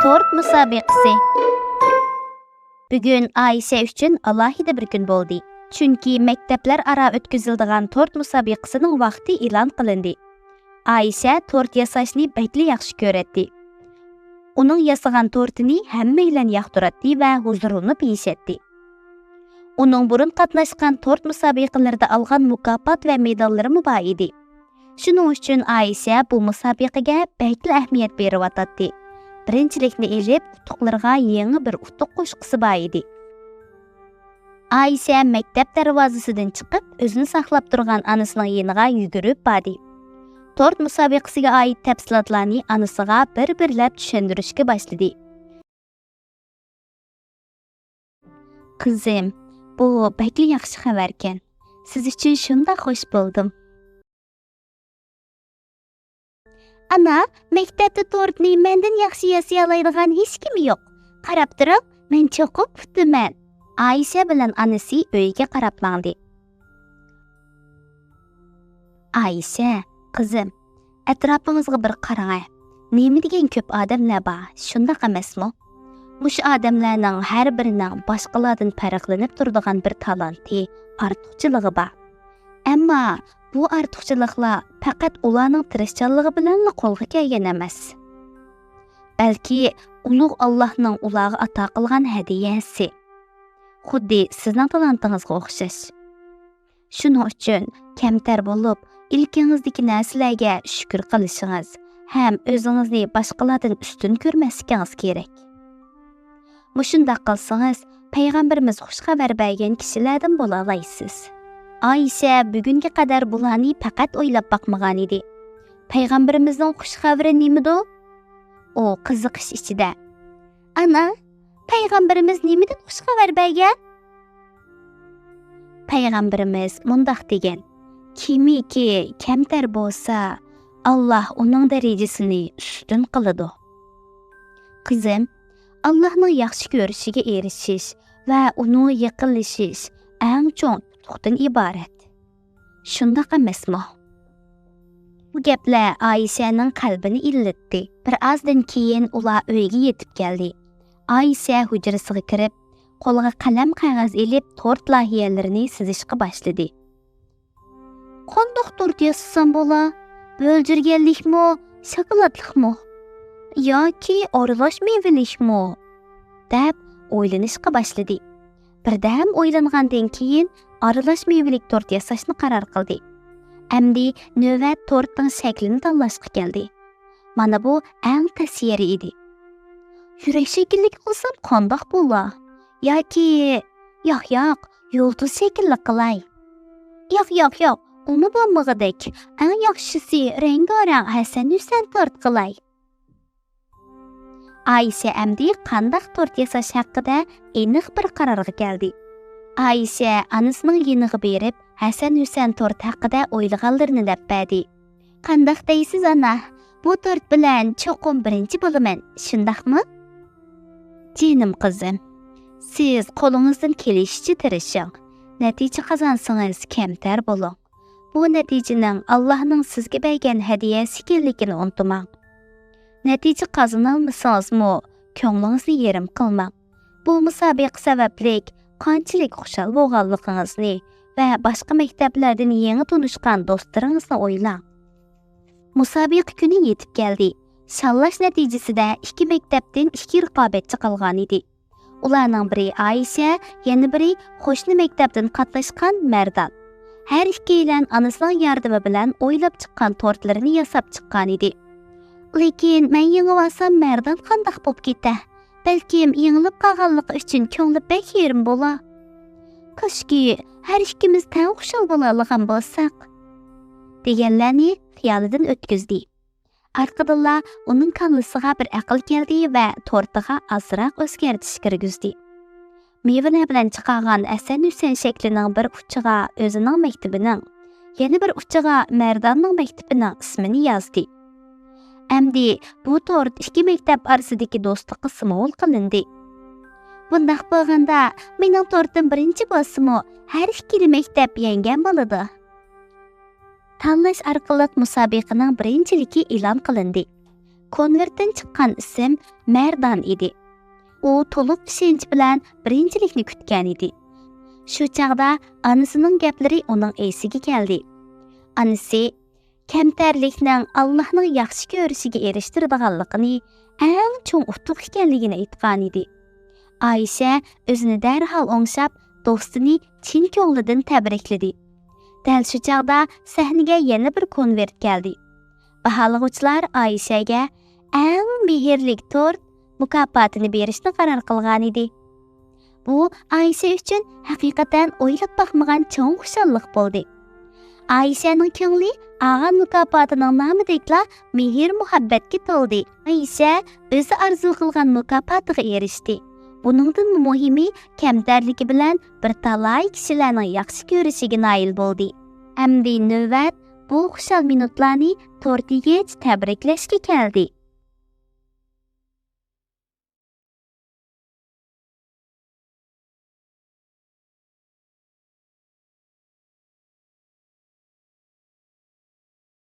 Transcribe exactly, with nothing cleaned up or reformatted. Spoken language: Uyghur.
تورت مۇسابىقىسى. بۈگۈن ئائىشە ئۈچۈن ئالاھىدە بىر كۈن بولدى. چۈنكى مەكتەپلەر ئارا ئۆتكۈزۈلىدىغان تورت مۇسابىقىسىنىڭ ۋاقتى ئېلان قىلىندى. ئائىشە تورت ياساشنى بەكلا ياخشى كۆرەتتى. ئۇنىڭ ياسىغان تورتىنى ھەممەيلەن ياقتۇراتتى ۋە ھۇزۇرلىنىپ يېيىشەتتى. ئۇنىڭ بۇرۇن قاتناشقان تورت مۇسابىقىلىرىدە ئالغان مۇكاپات ۋە مېداللىرىمۇ بار ئىدى. شۇنىڭ ئۈچۈن ئائىشە بۇ مۇسابىقىگە بەكلا ئەھمىيەت بېرىۋاتاتتى. بىرىنچىلىكنى ئېلىپ، ئۇتۇقلىرىغا يېڭى بىر ئۇتۇق قوشقۇسى بار ئىدى. ئائىشە مەكتەپ دەرۋازىسىدىن چىقىپ، ئۆزىنى ساقلاپ تۇرغان ئانىسىنىڭ يېنىغا يۈگۈرۈپ باردى. تورت مۇسابىقىسىگە ئائىت تەپسىلاتلارنى ئانىسىغا بىر-بىرلەپ چۈشەندۈرۈشكە باشلىدى. قىزىم، بۇ بەكلا ياخشى خەۋەركەن. سىز ئۈچۈن شۇنداق خوش بولدۇم. ئانا، مەكتەپتە تورتنى مەندىن ياخشى ياسىيالايدىغان ھېچكىم يوق. قاراپ تۇرۇڭ، مەن چوقۇم ئۇتىمەن. ئائىشە بىلەن ئانىسى ئۆيگە قاراپ ماڭدى. ئائىشە، قىزىم، ئەتراپىڭىزغا بىر قاراڭە. نېمە دېگەن كۆپ ئادەملەر بار، شۇنداق ئەمەسمۇ؟ مۇشۇ ئادەملەرنىڭ ھەر بىرىنىڭ باشقىلاردىن پەرقلىنىپ تۇرىدىغان بىر تالانتى، ئارتۇقچىلىقى بار. ئەمما بۇ ئارتۇقچىلىقلار پەقەت ئۇلارنىڭ تىرىشچانلىقى بىلەنلا قولغا كەلگەن ئەمەس. بەلكى ئۇلۇغ ئاللاھنىڭ ئۇلارغا ئاتا قىلغان ھەدىيەسى. خۇددى سىزنىڭ تالانتىڭىزغا ئوخشاش. شۇنىڭ ئۈچۈن كەمتەر بولۇپ، ئىلكىڭىزدىكى نەرسىلەرگە شۈكۈر قىلىشىڭىز ھەم ئۆزىڭىزنى باشقىلاردىن ئۈستۈن كۆرمەسلىكىڭىز كېرەك. مۇشۇنداق قىلسىڭىز، پەيغەمبىرىمىز خۇش خەۋەر بەرگەن كىشىلەردىن بولالايسىز. ئائىشە بۈگۈنگە قەدەر بۇلارنى پەقەت ئويلاپ باقمىغانىدى. پەيغەمبىرىمىزنىڭ خۇش خەۋىرى نېمىدۇ؟ ئۇ قىزىقىش ئىچىدە. ئانا، پەيغەمبىرىمىز نېمىدىن خۇش خەۋەر بەرگەن؟ پەيغەمبىرىمىز مۇنداق دېگەن: «كىمكى كەمتەر بولسا، ئاللاھ ئۇنىڭ دەرىجىسىنى ئۈستۈن قىلىدۇ.» قىزىم، ئاللاھنىڭ ياخشى كۆرۈشىگە ئېرىشىش ۋە ئۇنىڭغا يېقىنلىشىش ئەڭ چوڭ ئۇتۇقتىن ئىبارەت. شۇنداق ئەمەسمۇ؟ بۇ گەپلەر ئائىشەنىڭ قەلبىنى ئىللىتتى. بىر ئازدىن كېيىن ئۇلار ئۆيگە يېتىپ كەلدى. ئائىشە ھۇجرىسىغا كىرىپ، قولىغا قەلەم قەغەز ئېلىپ، تورت لايىھەلىرىنى سىزىشقا باشلىدى. قانداق تورت ياسىسام بولا؟ مۆلجۈرگەنلىكمۇ، شاكىلاتلىقمۇ؟ ياكى ئارىلاش مېۋىلىكمۇ؟ دەپ ئويلىنىشقا باشلىدى. بىردەم ئويلانغاندىن كېيىن، ئارىلاش مېۋىلىك تورت ياساشنى قارار قىلدى. ئەمدى نۆۋەت تورتنىڭ شەكلىنى تاللاشقا كەلدى. مانا بۇ ئەڭ تەس يېرى ئىدى. يۈرەك شەكىللىك قىلسام قانداق بولا؟ ياكى، ياق، ياق، يۇلتۇز شەكىللىك قىلاي. ياق، ياق، ياق، ئۇمۇ بولمىغۇدەك. ئەڭ ياخشىسى رەڭگارەڭ ھەسەن ھۈسەن تورت قىلاي. ئائىشە ئەمدى قانداق تورت ياساش ھەققىدە ئېنىق بىر قارارغا كەلدى. ئائىشە ئانىسىنىڭ يېنىغا بېرىپ، ھەسەن ھۈسەن تورت ھەققىدە ئويلىغانلىرىنى دەپ بەردى. قانداق دەيسىز، ئانا؟ بۇ تورت بىلەن چوقۇم بىرىنچى بولىمەن، شۇنداقمۇ؟ جېنىم قىزىم، سىز قولىڭىزدىن كېلىشىچە تىرىشىڭ. نەتىجە قازانسىڭىز، كەمتەر بولۇڭ. بۇ نەتىجىنىڭ ئاللاھنىڭ سىزگە بەرگەن ھەدىيەسى ئىكەنلىكىنى ئۇنتۇماڭ. نەتىجە قازىنالمىسىڭىزمۇ، كۆڭلىڭىزنى يېرىم قىلماڭ. بۇ مۇسابىقە سەۋەبلىك قانچىلىك خۇشال بولغانلىقىڭىزنى ۋە باشقا مەكتەپلەردىن يېڭى تونۇشقان دوستلىرىڭىزنى ئويلاڭ. مۇسابىقە كۈنى يېتىپ كەلدى. سانلاش نەتىجىسىدە ئىككى مەكتەپتىن ئىككى رىقابەتچى قالغانىدى. ئۇلارنىڭ بىرى ئائىشە، يەنە بىرى قوشنا مەكتەپتىن قاتناشقان مەردان. ھەر ئىككىيلەن ئانىسىنىڭ ياردىمى بىلەن ئويلاپ چىققان تورتلىرىنى ياساپ چىققانىدى. لېكىن مەن يېڭىۋالسام مەردان قانداق بوپ كېتە؟ بەلكىم يېڭىلىپ قالغانلىقى ئۈچۈن كۆڭلى بەك يېرىم بولا. كاشكى ھەر ئىككىمىز تەڭ خۇشال بولالىغان بولساق، دېگەنلەرنى خىيالىدىن ئۆتكۈزدى. ئارقىدىنلا ئۇنىڭ كاللىسىغا بىر ئەقىل كەلدى ۋە تورتىغا ئازراق ئۆزگەرتىش كىرگۈزدى. مېۋىلەر بىلەن چىقارغان ھەسەن ھۈسەن شەكلىنىڭ بىر ئۇچىغا ئۆزىنىڭ مەكتىپىنىڭ، يەنە بىر ئۇچىغا مەرداننىڭ مەكتىپىنىڭ ئىسمىنى يازدى. ئەمدى بۇ تورت ئىككى مەكتەپ ئارىسىدىكى دوستلۇققا سىمۋول قىلىندى. بۇنداق بولغاندا، مېنىڭ تورتۇم بىرىنچى بولسىمۇ، ھەر ئىككىلا مەكتەپ يەڭگەن بولىدۇ. تاللاش ئارقىلىق مۇسابىقىنىڭ بىرىنچىلىكى ئېلان قىلىندى. كونۋېرتتىن چىققان ئىسىم مەردان ئىدى. ئۇ تولۇق ئىشەنچ بىلەن بىرىنچىلىكنى كۈتكەن ئىدى. شۇ چاغدا ئانىسىنىڭ گەپلىرى ئۇنىڭ ئېسىگە كەلدى. ئانىسى كەمتەرلىكنىڭ ئاللاھنىڭ ياخشى كۆرۈشىگە ئېرىشتۈرىدىغانلىقىنى، ئەڭ چوڭ ئۇتۇق ئىكەنلىكىنى ئېيتقانىدى. ئائىشە ئۆزىنى دەرھال ئوڭشاپ، دوستىنى چىن كۆڭلىدىن تەبرىكلىدى. دەل شۇ چاغدا سەھنىگە يەنە بىر كونۋېرت كەلدى. باھالىغۇچىلار ئائىشەگە ئەڭ مېھىرلىك تورت مۇكاپاتىنى بېرىشنى قارار قىلغانىدى. بۇ ئائىشە ئۈچۈن ھەقىقەتەن ئويلاپ باقمىغان چوڭ خۇشاللىق بولدى. ئائىشەنىڭ كۆڭلى ئالغان مۇكاپاتىنىڭ نامىدەكلا مېھىر-مۇھەببەتكە تولدى. ئائىشە ئۆزى ئارزۇ قىلغان مۇكاپاتىغا ئېرىشتى. بۇنىڭدىنمۇ مۇھىمى، كەمتەرلىكى بىلەن بىر تالاي كىشىلەرنىڭ ياخشى كۆرۈشىگە نائىل بولدى. ئەمدى نۆۋەت بۇ خۇشال مىنۇتلارنى تورت يېگەچ تەبرىكلەشكە كەلدى.